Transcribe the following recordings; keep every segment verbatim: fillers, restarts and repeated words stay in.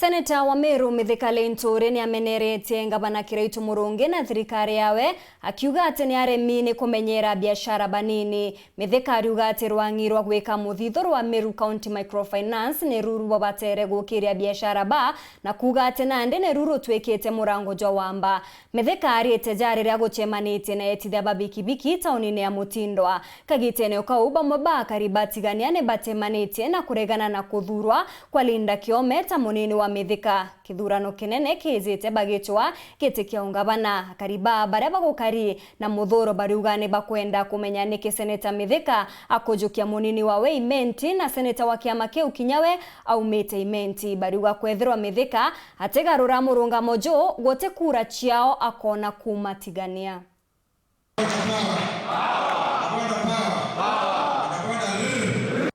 Seneta wa Meru Mithika Linturi ni ameneretie ngavana Kiraitu Murungi na thirikari yawe, akiuga ati ni aremi ni kumenyera biashara banini. Mithika ariuga ati rwang'i rwa gwika muthithu rwa Meru County Microfinance ni ruru babatere gukiria biashara ba, na kuuga ati nandi ni ruru twikite murango jwa wamba. Mithika arite ja riria gucemanitie na etithia ba bikibiki taunine ya Mutindwa. Kagitene o kau, bamwe ba akari ba Tigania ni bacemanitie na kuregana na kuthurwa kwa Linda Kiome ta munini wa Mithika. Kithurano kinene kiijite bagicwa giti kia ungavana. Akari ba baria bagukari na muthuro bariuga ni bakwenda kumenya niki Seneta Mithika akujukia munini wawe Imenti na seneta wa kiama kiu kinya we aumite Imenti. Bariuga kwethirwa Mithika atigarura murungamo ju, guti kura ciao akona kuuma Tigania.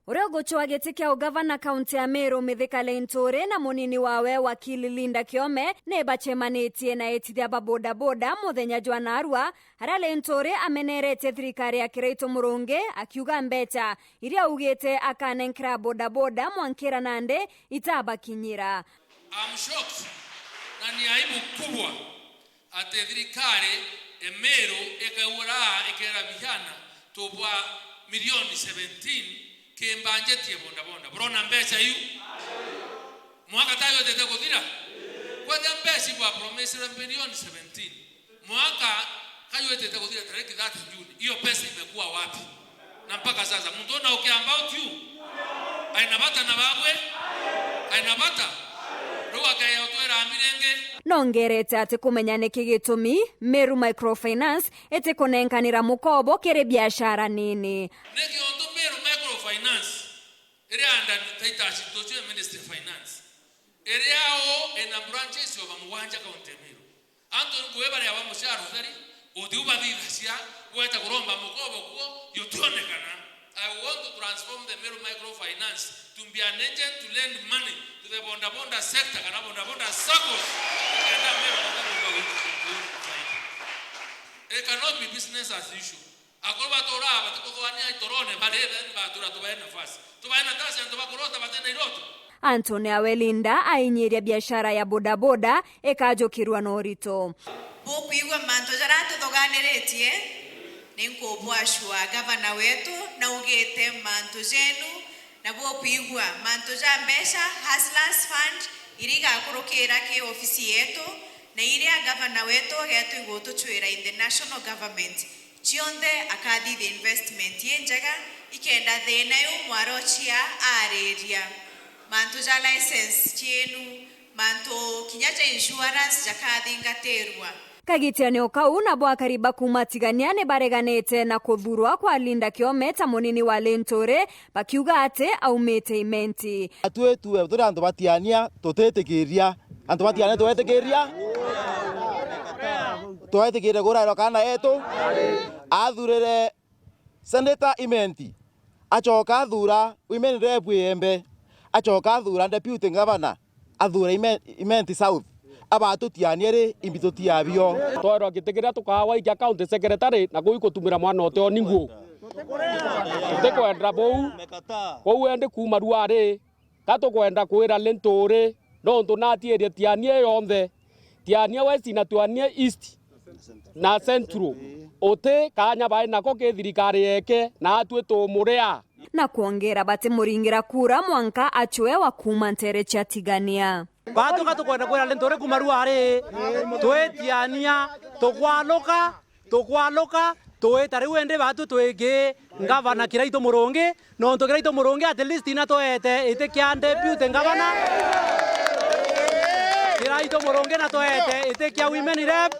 Uria ugucwa giti kia ugavana kaunti ya Meru Mithika Linturi na munini wawe wakili Linda Kiome ni bacemanitie na etithia ba bodaboda muthenya jwa narua, aria Linturi ameneretie thirikari ya Kiraitu Murungi akiuga mbeca iria augite akanenkera bodaboda mwankira nandi itabakinyira. I'm shocked na ni aibu kubwa ati thirikari e Meru ikaura ikera vijana tubwa milioni seventeen ki budget ya bodaboda. Burona mbeca iu? Mwaka ta yotete kuthira. Kwanja mbeca ibwa promised milioni seventeen. Mwaka kayuetete kuthira tariki thirty June. Hiyo pesa imekuwa wapi? Na mpaka sasa, muntu una ukia about you? Aina bata na babwe? Aina bata? Riu akaya utwira ambi ringi? Nongerete ati kumenya niki gitumi Meru Microfinance itikunenkanira mukobo kiri biashara nini. Niki untu Meru Microfinance iri under Titus Ntochio, Ministry of Finance, iri ao ina branches over mugwanja kaunti ya Meru. Antu ngugi baria ba mucara utheri, uthi ubathithacia, gweta kuromba mukobo kuo, jutionekana. I want to transform the Meru Microfinance to be an agent to lend money to the bodaboda sector kana bodaboda saccos. Kenda Meru bodaboda witũ. It cannot be business as usual. Akuru baturaa batikuthwania itorone, bari then batura tubae nafasi. Tubae nafasi antu bakurota batena iroto. Anthony Awelinda ainyiria biashara ya bodaboda ikajukirwa na urito. Bukwigua mantu jaria tuthuganiritie, ni nkubwashua gavana wetu naugite mantu jenu, na bukwigua mantu ja mbeca, Hustlers Fund, iria igakurukira ki ofisi yetu, na iria gavana wetu ageetwa igutucwira in the national government. Cionthe akathithia investment injega, ikenda thina iu mwarochia ariria. Mantu ja license cienu, mantu kinya ja insurance jakathingatirwa. Kagitianio kau, nabo akari ba kuuma Tigania ni bareganite na kuthurwa kwa Linda Kiome ta munini wa Linturi, bakiuga ati aumite Imenti. Atwi tuwe turi antu ba Tigania, tutitikiria. Antu ba Tigania twetikiria. Twetikiria kurairwa kana etu. Athurire Senator Imenti. Acoka athura Women Rep Iembe. Acoka athura Deputy Governor. Athura Ime-, Imenti South. Abatutiania ri, imbi tutiabio. Twerwa giti kiria tukagwaikia county secretary na kuu igutumira mwana uteo ni nguu. Tutikwenda buu. Kwou endi kuuma ruari, ka tukwenda kwira Linturi, nontu natiirie Tigania yonthe, Tigania West na Tigania East na Central, uti kanya bai nako ki thirikari yeke, na atwi tumuria. Na kwongera batimuringira kura mwanka acwe wa kuuma ntere cia Tigania. Batuka tukwenda kwira Linturi kuuma ruari, twi Tigania, tukwaluka, tukwaluka, twita riu indi batu twiki ngavana Kiraitu Murungi, nontu Kiraitu Murungi at least na tweete iti kia deputy ngavana, Kiraitu Murungi na tweete iti kia women rep,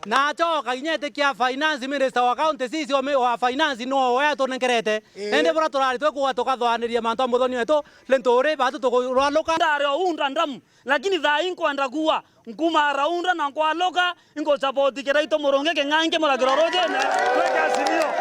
na acoka kinya iti kia finance, minister wa county sisi wa mi-, wa finance no we atunenkerete. Indi bura turari twi kuga tukathwaniria mantu a muthoni wetu, Linturi batu tukurwaluka. Ndari o unda ndamu, lakini thaa ii nkwenda kuua, nkuuma raunda na nkwaluka, inkusupport Kiraitu Murungi King'ang'i muragiro rujine, twike Azimio.